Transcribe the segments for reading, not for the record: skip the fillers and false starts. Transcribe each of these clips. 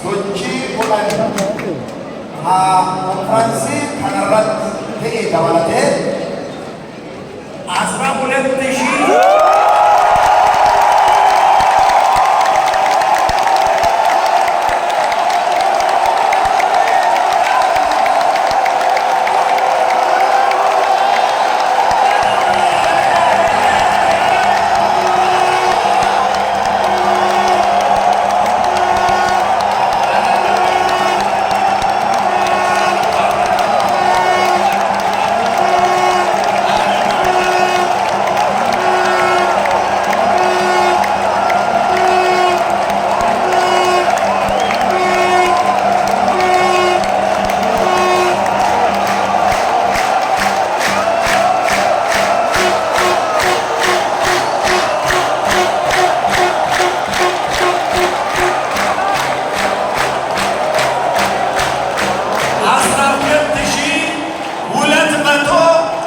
Sochii godhan haa konfiraansii kanarratti ta'e dabalatee 12,000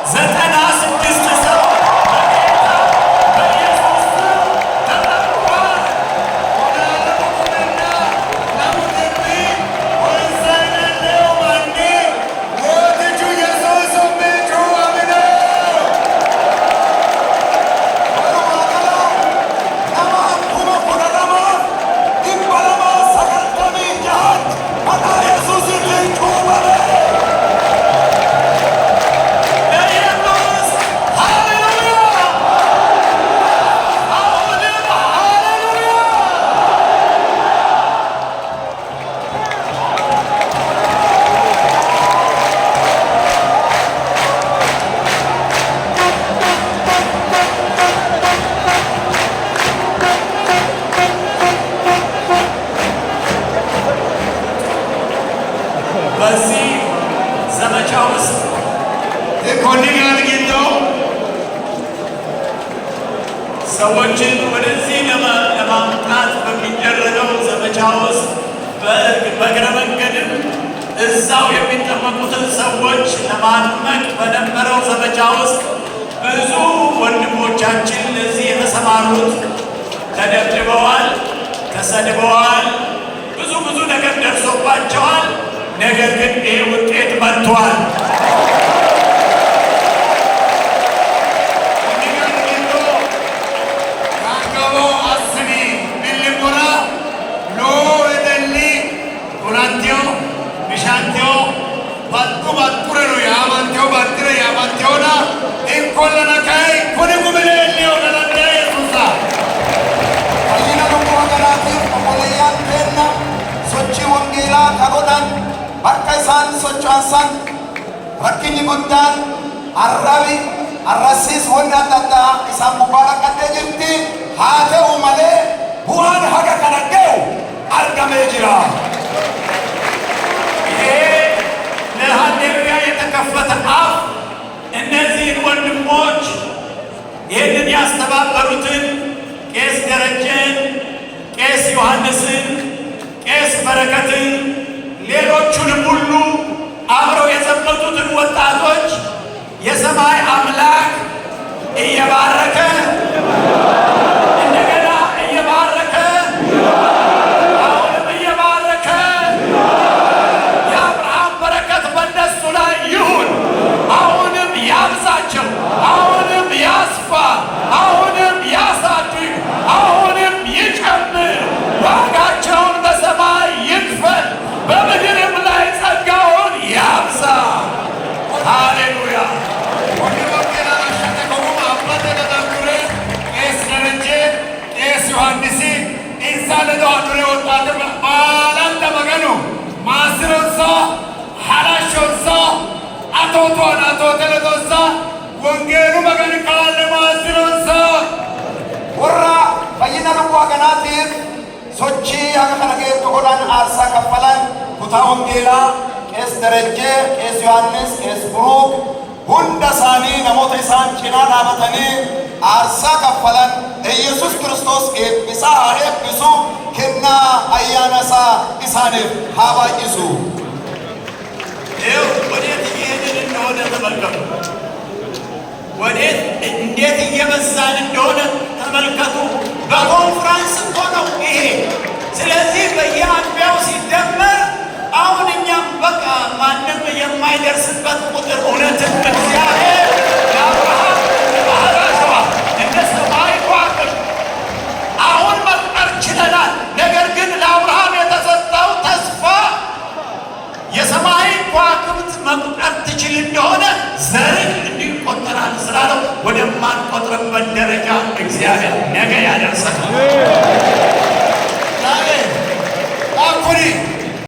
12,296 ሰው በጌታ በኢየሱስ ስም ተጠምቋል። Walumaa gala nama 12,296 maqaa Yesuusiitiin cuuphame. ለኢየሱስ ሃሌሉያ! አሁንም ሃሌሉያ! በዚህ ዘመቻ ውስጥ Konni gaari giddo ሰዎችን ወደዚህ ለማምጣት በሚደረገው ዘመቻ ውስጥ በእግረ መንገድም እዛው የሚጠመቁትን ሰዎች ለማጥመቅ በነበረው ዘመቻ ውስጥ ብዙ ወንድሞቻችን ለዚህ የተሰማሩት ተደብድበዋል፣ ተሰድበዋል፣ ብዙ ብዙ ነገር ደርሶባቸዋል። ነገር ግን ይህ ውጤት መጥቷል። Konni gaari giddo gaangabo assini millimmora lowo wedelli olanteyo mishanteo baxxu baxxureno yaamanteo baxxire yaamanteona ikkollana kayi kuni gumi leelliyo galantea Yesuusa. Fayyina lubbuu kanaatiif obboleeyyan keenna sochii wangeelaa ka godhan bakka isaan socho'an san rakkinni guddaan arrabi arrasiis wanni adda addaa isaan gubbaa dhaqqattee jirti. Haa ta'u malee bu'aan haga kana ga'u argamee jira. ይሄ ለሃሌሉያ የተከፈተ አፍ እነዚህን ወንድሞች ይህንን ያስተባበሩትን ቄስ ደረጀን፣ ቄስ ዮሐንስን፣ ቄስ በረከትን፣ ሌሎቹንም ሁሉ አብረው የዘመቱትን ወጣቶች የሰማይ አምላክ እየባረከ እንደገና እየባረከ አሁንም እየባረከ የአብርሃም በረከት በእነሱ ላይ ይሁን። አሁንም ያብዛቸው፣ አሁንም ያስፋ፣ አሁንም ያሳድግ፣ አሁንም ይጨምር። ዋጋቸውን በሰማይ ይክፈል፣ በምድርም ላይ ጸጋውን ያብዛ። ሃሌሉያ። Konni wangeela halashshate guma abbate dadanture Qees Dereje, Qees Yohaannisi insa ledo hadhure woxxaate baalanta Maganu maassironsa halashshonsa atootuwan atoote ledonsa wongeelu Magani kaalle maassironsa. Warra fayyina lubbuu kanaatiif sochii haga kana geettu godhan aarsaa kaffalan kutaa wangeelaa Qees Darajjee, Qees Yohaannis, Qees Buruuk hunda isaanii namoota isaan cinaa dhaabatanii aarsaa kaffalan Iyesuus Kiristoos eebbisaa haa eebbisu, kennaa ayyaana isaa isaaniif haa baay'isu. ይኸው ወዴት እየሄድን እንደሆነ ተመልከቱ። ወዴት እንዴት እየበዛን እንደሆነ ተመልከቱ። በኮንፍራንስ እኮ ነው ይሄ። ስለዚህ በየአጥቢያው ሲደመር አሁን እኛም በቃ ማንም የማይደርስበት ቁጥር እውነትም እግዚአብሔር ለአብርሃም ባህር አሸዋ እንደ ሰማይ ከዋክብት አሁን መቁጠር ችለናል። ነገር ግን ለአብርሃም የተሰጠው ተስፋ የሰማይ ከዋክብት መቁጠር ትችል እንደሆነ ዘርህ እንዲህ ይቆጠራል ስላለው ወደማንቆጥርበት ደረጃ እግዚአብሔር ነገ ያደርሰናል።